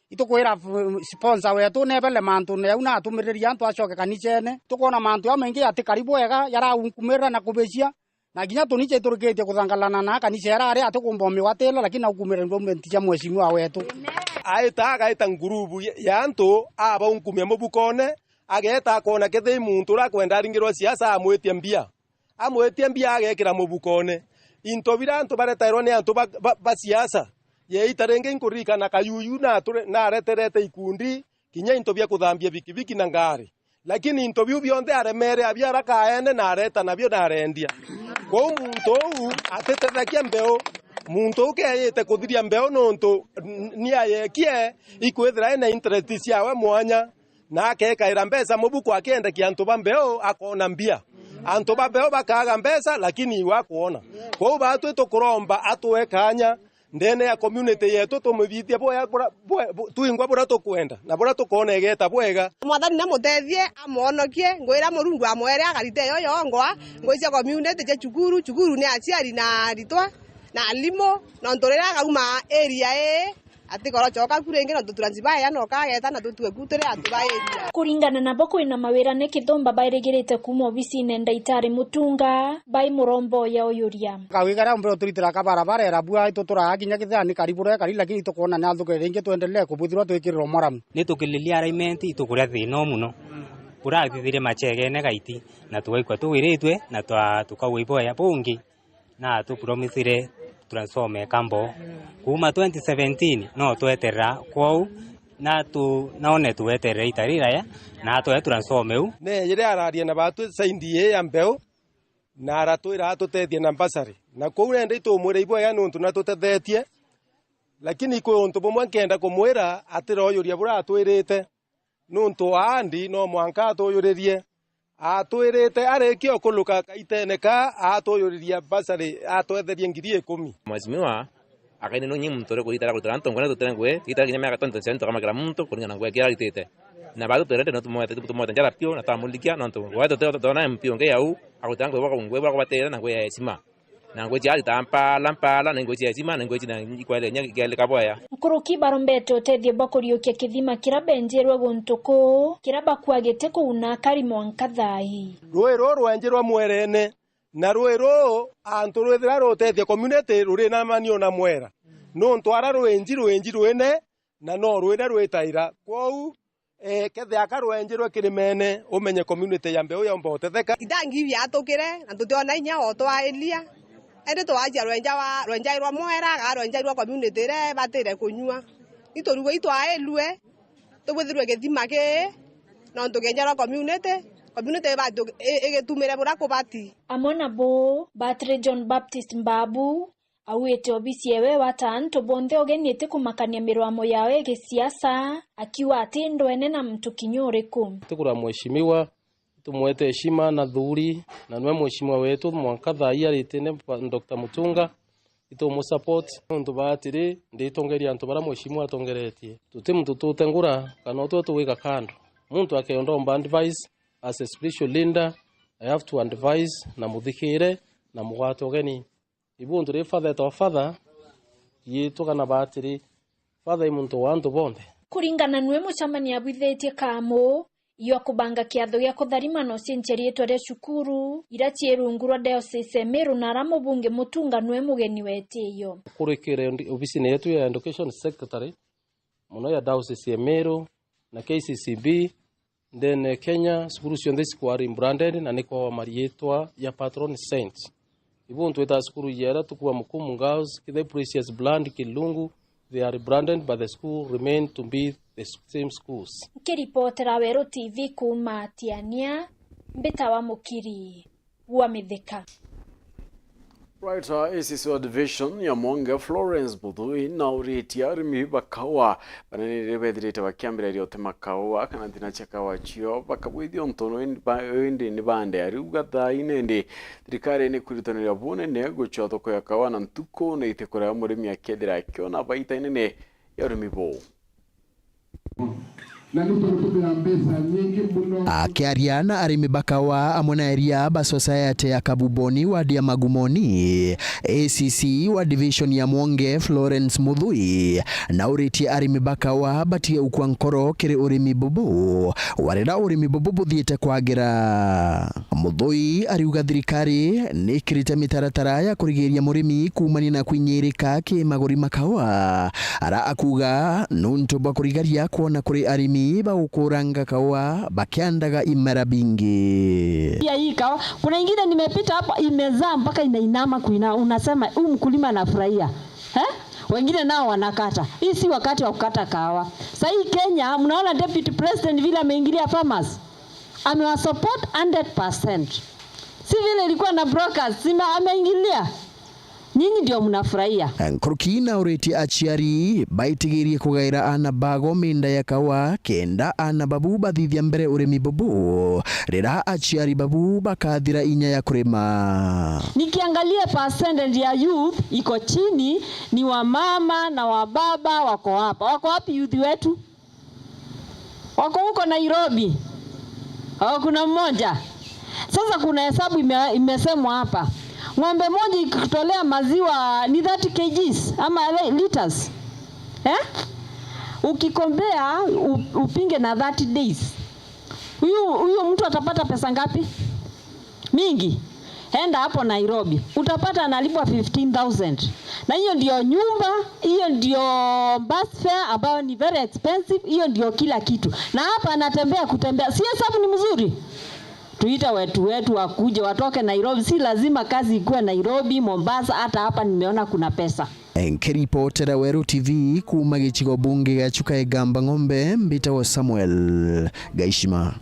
Itukwira f-, sponsor wetu nebele mantu neu na atumiriria antu acoke kanicene. Tukwona mantu jamaingi jati karibu wega, jaraunkumirira na kubicia. Na kinya tunicha iturikitie kuthangalana na kanisa era ari ati kumba umigwatira, lakini na ukumira development cia mheshimiwa wetu. Aita agaita ngurubu ya, ya antu abaunkumia mubukone, ageta akona kethei muntu uria akwenda aringirwa siasa amwitia mbia. Amwitia mbia agekira mubukone. Into biria antu baretairwa ni antu ba, ba, ba siasa. Yeita ringi nkuririkana Kayuyu na ature-, na areterete ikundi, kinya into bia kuthambia bikibiki na ngari. Lakini into biu bionthe aremere abio arakaene na areta nabio na arendia. Kwou muntu uu atitethagia mbeu. Muntu uu keeyite kuthiria mbeu nontu n-, ni ayekie ikwithira ena interest ciawe mwanya, na akekaira mbeca mubuku akiendekia antu ba mbeu akoona mbia. Antu ba mbeu bakaaga mbeca, lakini iwe akwona. Kwou baatwi tukuromba atue kaanya ndene ya community yetu, tumubithie bwega bura-, bwe-, bu-, twingwa buria tukwenda na buria tukoona igeta bwega. Mwathani namutethie, amwonokie, ngwira Murungu amwere akarite yo yongwa, ngwija community cia cukuru, cukuru ni aciari na aritwa na alimu, nontu riria akauma area ii, atikorocoka ku ringi, nontu turanci baya no kageta na tutue ku turi antu ba area. Kuringana nabo, kwina mawira ni kithumba bairigirite kuuma obisine ndaitari Mutunga, bai murombo ya uyuria. Kagwi karia mbere turitira kabarabara era bua, ituturaa kinya kithea ni karibu re kari, lakini tukwona ni athukire ringi, twendelee kubwithirwa twikirirwa maramu. Ni tukililia alignment, itukuria thina u muno. Urathithirie machegene gaiti, na tugaikwa tugwiritwe, na twa-, tukauga iboya bungi, na tupromisire transformer kambo. Kuuma twenty seventeen, no tweterera kwou, na tu-, none tweterere ita riraya, na atwe transformer u. Ne riria araria na batwi saindi ii ya mbeu, na aratwira atutethie na mbasari. Na kwou nenda itumwira iboya nontu natutethetie, lakini kwi untu bumwe nkenda kumwira atiroyuria buria atwirite, nontu aandi no mwanka atuyuririe. Atwirite arikia ukuluka kaitene ka atuyuriria mbasari atwetherie ngiri ikumi. Mheshimiwa, akaini nunyi muntu uri kuritara kurutira antu ngwene tutire ngui, tuitara kinya miaka twenty twenty-seven tukamakira muntu kuringana na ngui akia aritite. Na batu twirende no tumwete, tumwete njara piu na twamulikia nontu gwe tuti-, tuti-, tuona M P ungi yau, agutira ngui bwa, ngui bwa kubatira na ngui ya heshima. Na ngui cia arita mpala, mpala, na ngui cia heshima, na ngui cia na ikwere nya kialika bwaya. Nkuruki barombete utethio bwa kuriukia kithima kiria benjirwe guntu kuu, kiria bakuagite kuuna akari mwanka thaa ii. Rui ruu rwenjirwe mwerene, na rui ruu antu rwithira rutethia community ruri na manio na mwera. Nontu ara rwinji, rwinji rwine, na no rwine rwitaira. Kwou, eh, kethia ka rwenjirwe kirimene, umenye community ya mbeu yomba utetheka. Ithangi biatukire, na tutiona inya o twailia. Indi twajia rwenja wa, rwenjai rwa mwera, kana rwenjai rwa community iria ibatire kunyua. Iturigwe itwailue, tubwithirwe githima kii, nontu kienja rwa community, community ibati-, i-, igitumire buria kubati. Amwe nabo, Batiri John Baptist Mbabu, augite obisi ewe wata antu bonthe ugeni iti kumakania mirwamo yao ya gisiasa, akiuga ati ndwene na muntu kinya uriku. Tukura mheshimiwa, tumwete heshima na thuuri, na nwe mheshimiwa wetu, mwanka thaa ii aritine pa-, Doctor Mutunga, itumusupport. Nontu ba atiri, nditongeria antu baria mheshimiwa atongeretie. Tuti muntu tutengura, kana utwe tugwika kando. Muntu akeondomba advice, as a spiritual leader, I have to advise na muthikire na mugwate ugeni. Ibu untu ri father to father, yitwa kana batiri, father i muntu wa antu bonthe. Kuringana nwe mucemania abwithitie kamu, iyo kubanga kiatho gia kutharima na ucenjia riitwa ria cukuru, ira cii rungu rwa diocese ya Meru na ara mubunge Mutunga nwe mugeni wetiyo. Kurikire ndi-, obisine yetu ya education secretary, muno ya diocese ya Meru na K C C B, ndene Kenya, cukuru cionthe cikwari branded na nikwa mariitwa ya patron saint. Ibu ntwita cukuru yera tukua Mukumu Girls, Kithe Precious Blood, Kilungu, they are branded, but the school remain to be the same schools. Nkiripotera Weru T V kuuma Tiania, mbitawa Mukiri wa Mithika. Right, uh, A C C wa division ya Mwonge Florence Muthui nauritie arimi ba kaua banene riria bethirite bakiambiriria utema kaua kana nthina cia kaua cio bakabwithia untu unu indi ba-, indi ni bande. Ariuga thaa ii nindi thirikari ni kwiritanira bunene gucua thoko ya kaua na ntuku na iti kuria murimi akethira akiona baita inene ya urimi buu. Na ni tugutumira mbeca nyingi muno. Akiaria na arimi ba kaua amwe na eria ba society ya Kabuboni ward ya Magumoni, A C C wa division ya Mwonge Florence Muthui nauritie arimi ba kaua batige gukua nkoro kiri urimi bubu, warira urimi bubu buthiite kwagira. Muthui ariuga thirikari ni ikirite mitaratara ya kurigiria murimi kuumania na kwinyirika ki maguri ma kaua, ara akuuga nuntu bwa kurigaria kwona kuri arimi ba gukuranga kaua bakiandaga imera bingi. Pia hii kahawa, kuna ingine nimepita hapa imezaa mpaka inainama kuina, unasema huyu mkulima anafurahia. Eh? Wengine nao wanakata. Hii si wakati wa kukata kahawa. Sahii Kenya, mnaona Deputy President vile ameingilia farmers? Amewa support hundred percent. Si vile ilikuwa na brokers, sima ameingilia. Nyinyi ndio mnafurahia. Nkuruki nauritie aciari baitigirie kugaira aana bago minda ya kaua kenda aana babu bathithia mbere urimi bubu rira aciari babu bakathira inya ya kurima. Nikiangalia percentage ya youth iko chini, ni wamama na wababa wako hapa. Wako wapi youth wetu? Wako huko Nairobi. Oh, kuna mmoja. Sasa kuna hesabu ime-, imesemwa hapa. Ng'ombe moja ikitolea maziwa ni thirty kilograms ama le-, liters. Eh? Ukikombea u-, upinge na thirty days. Huyu, huyu mtu atapata pesa ngapi? Mingi. Enda hapo Nairobi. Utapata analipwa fifteen thousand. Na hiyo ndio nyumba, hiyo ndio bus fare ambayo ni very expensive, hiyo ndio kila kitu. Na hapa anatembea kutembea. Si hesabu ni mzuri? Tuite wetu wetu wakuje, watoke Nairobi. Si lazima kazi ikuwe Nairobi, Mombasa, hata hapa nimeona kuna pesa. Nkiripotera Weru T V kuuma gicigo bunge gia Chuka Igamba Ng'ombe, mbitagwa Samuel Gaishima.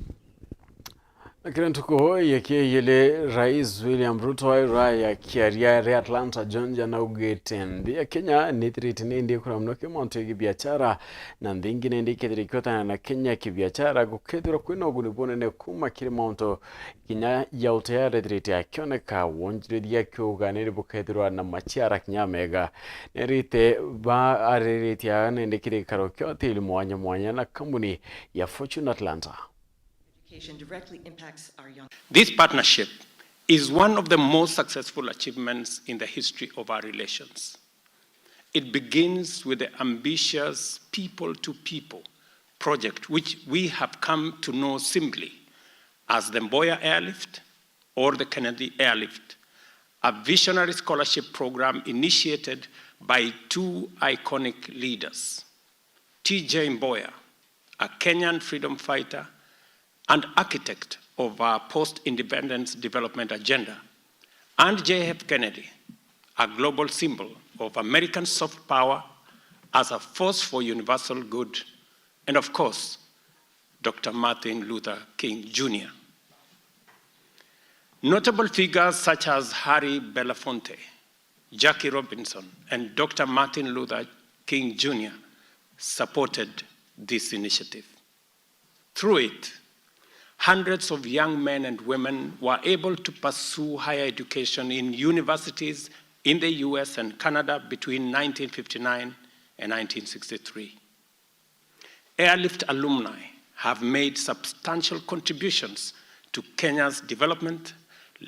Na kiri ntuku ya kieyili, Rais William Ruto airwa akiaria ari Atlanta, Georgia, naugite nthi ya Kenya nithirite ni nthi ikura muno kimonto ya kibiachara, na nthi ingi ni nthi ikethirwa ikiotana na Kenya kibiachara, gukethirwa kwina uguni bunene kuuma kiri monto kinya ya utea arethirite akioneka, wonjirithia akiuga niri bukethirwa na maciara kinya mega. Nerite ba ariritie aa nindi kiri gikaro kia utiri mwanya mwanya na kambuni ya Fortune Atlanta. Education directly impacts our young. This partnership is one of the most successful achievements in the history of our relations. It begins with the ambitious people-to-people project, which we have come to know simply as the Mboya Airlift or the Kennedy Airlift, a visionary scholarship program initiated by two iconic leaders, T J Mboya, a Kenyan freedom fighter and architect of our post-independence development agenda, and J F Kennedy, a global symbol of American soft power as a force for universal good, and of course, Doctor Martin Luther King Junior. Notable figures such as Harry Belafonte, Jackie Robinson, and Doctor Martin Luther King Junior supported this initiative. Through it, hundreds of young men and women were able to pursue higher education in universities in the U S and Canada between nineteen fifty-nine and nineteen sixty-three. Airlift alumni have made substantial contributions to Kenya's development,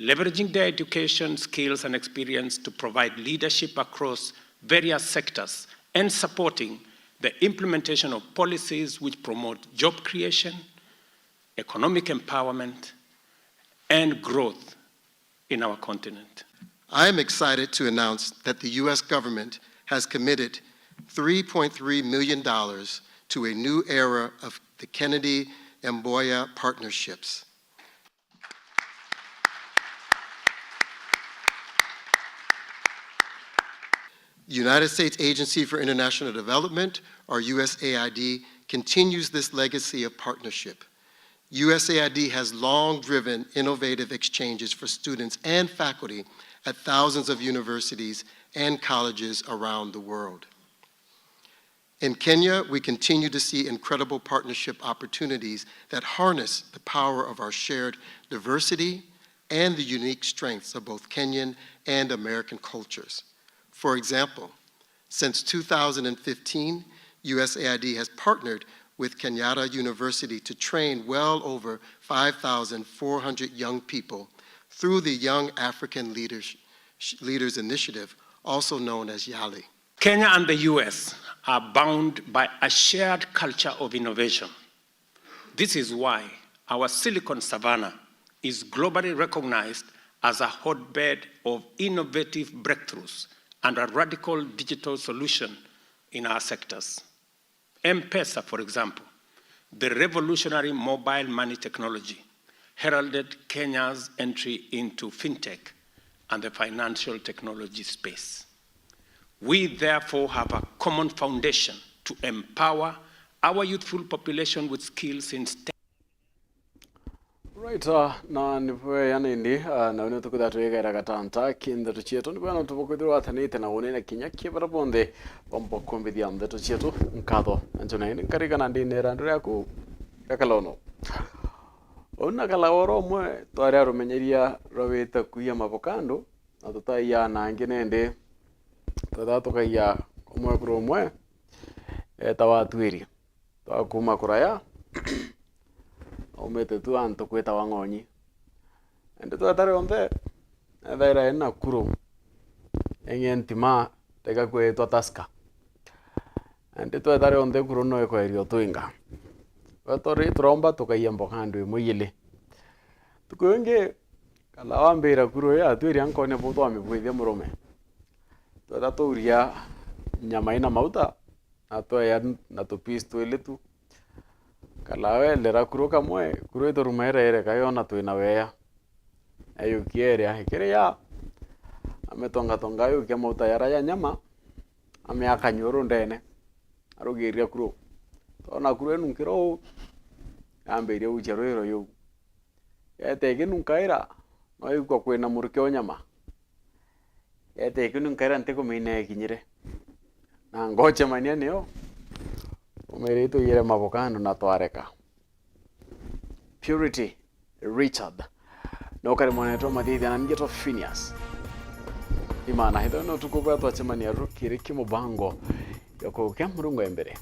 leveraging their education, skills, and experience to provide leadership across various sectors and supporting the implementation of policies which promote job creation, economic empowerment, and growth in our continent. I am excited to announce that the U S government has committed three point three million dollars to a new era of the Kennedy Mboya partnerships. The United States Agency for International Development, or U S A I D, continues this legacy of partnership. U S A I D has long driven innovative exchanges for students and faculty at thousands of universities and colleges around the world. In Kenya, we continue to see incredible partnership opportunities that harness the power of our shared diversity and the unique strengths of both Kenyan and American cultures. For example, since two thousand fifteen, U S A I D has partnered with Kenyatta University to train well over five thousand four hundred young people through the Young African Leaders, Leaders Initiative, also known as YALI. Kenya and the U S are bound by a shared culture of innovation. This is why our Silicon Savannah is globally recognized as a hotbed of innovative breakthroughs and a radical digital solution in our sectors. M-Pesa, for example, the revolutionary mobile money technology, heralded Kenya's entry into fintech and the financial technology space. We therefore have a common foundation to empower our youthful population with skills in STEM. Right, uh, na nibwega nindi, uh, na nio tukwithira twigera gatanta ki ndeto cietu, nibwega no tubukwithirwa watanite na unene kinya ki bara bonthe bomba kumbithia ndeto cietu. Nkatho. Anjo na indi nkarikana ndinera ndu riaku ria kalono. Uu na kalawa oro umwe twari arumenyeria rwa wita kuia mavokandu, na tutaiya na angi nindi, twethaga tukaia umwe kuri umwe, etawa Atwiri. Twa kuuma kuraya, aumite tu antu kwitawa Ng'onyi. Indi tweta rionthe, ethaira ina kuru, eng'e ntima, tega kwitwa Tusker. Indi tweta rionthe kuru no ikweria utwinga. Gwetu ri turomba tukaia mbokandu imwe ijili. Ntuku ingi, kalawa ambira kuru ii Atwiri ankonia bu twamibwithia murume. Tweta tuuria nyama ina mauta, na tweya na tupiece twili tu. Kalawa elera kuru kamwe, kuru ituruma irereka yona twina weya. Ayukia eria, ikiria, ametongatonga ayukia mauta yara ya nyama, ameaka nyuru ndene. Arugiria kuru. Twona kuru enunkira uu, yambiria gucia rwiro yuu. Yete ikinunkaira, no igua kwina muruke o nyama. Yete ikinunkaira ntikumenya ikinyire. Na ngochemania nio, umiritwe iyire mavokandu na twareka. Purity Richard. No kari mwana wetu wa Mathithia na ningetwa Phineas. Imana, hitho no tuku bwa twachemania rukiri ki mubango ya kukia Murungu e mbere.